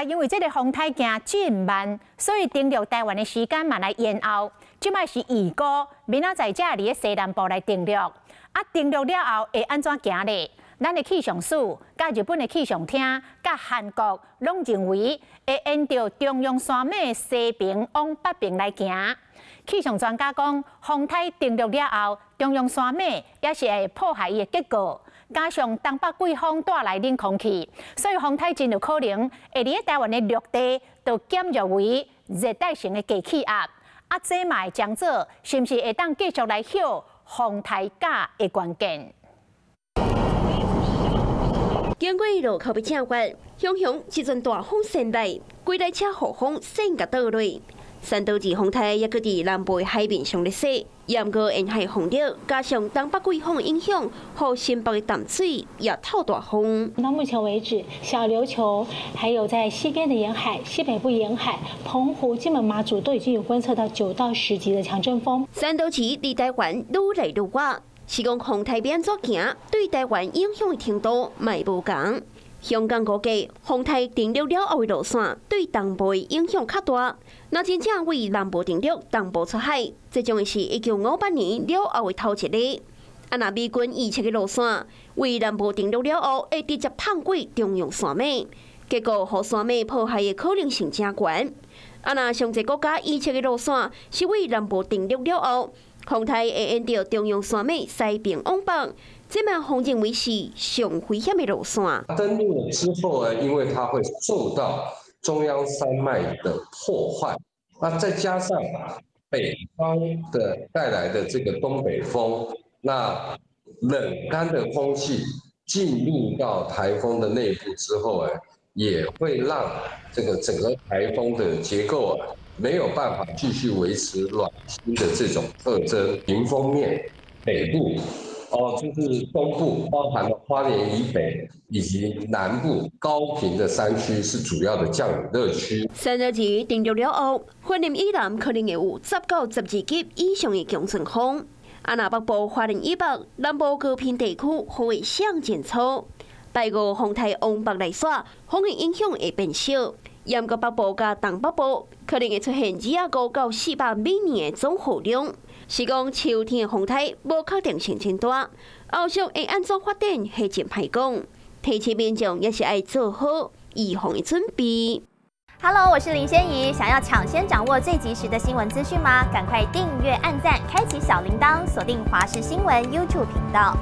因為這个風颱行真慢，所以登陸台灣的時間嘛來延後。這擺是預估明仔載才佇咧西南部來登陸。啊，登陸了後會按怎行咧？咱的氣象署、佮日本的氣象廳、佮韓國攏認為會沿著中央山脈西爿往北爿來行。氣象專家講，風颱登陸了後，中央山脈也是會破壞伊的結構，加上東北季風帶來冷空氣，所以風颱真有可能會佇咧台灣的陸地就減弱為熱帶性的低氣壓。啊，這嘛會將做是毋是會當繼續來歇風颱假的關鍵。經過路口欲正月，雄雄一陣大風扇來，規台車予風扇共倒落。山道二風颱猶閣佇南部海面上咧勢，毋過沿海風力加上東北季風影響，予新北的淡水也透大風。到目前為止，小琉球還有在西邊的沿海、西北部沿海、澎湖、金門、馬祖都已經有觀測到9到10級的強陣風。山道二離台灣愈來愈遠，是講風颱欲按怎行，對台灣影響的程度嘛無仝。香港估計風颱登陸了後的路線對東部的影響較大。若真正對南部登陸，東部出海，這將會是1958年了後的頭一例。啊，若美軍預測的路線對南部登陸了後，會直接碰過中央山脈，結果予山脈破壞的可能性誠懸。啊，若上濟國家預測的路線是對南部登陸了後，風颱會沿著中央山脈西爿往北，這嘛予認為是上危險的路線。登陸之後呢，因為它會受到中央山脈的破壞，那再加上北方的帶來的這個東北風，那冷乾的空氣進入到颱風的內部之後，也會讓這個整個颱風的結構啊，沒有辦法繼續維持暖心的這種特徵。迎風面北部，哦，就是東部，包含了花蓮以北以及南部高屏的山區是主要的降雨熱區。山道二登陸了後，雲林以南可能會有10到12級以上的強陣風。啊，若北部花蓮以北、南部高屏地區雨會上真粗。拜五風颱往北來煞，風的影響會變小。毋過北部佮東北部可能會出現250到400米的總雨量。是講秋天的風颱無確定性真大，後續會按怎發展，彼真歹講。提醒民眾也是愛做好預防的準備。 Hello，我是林仙怡，想要搶先掌握最及時的新聞資訊嗎？趕快訂閱、按讚、開啟小鈴鐺，鎖定華視新聞 YouTube 頻道。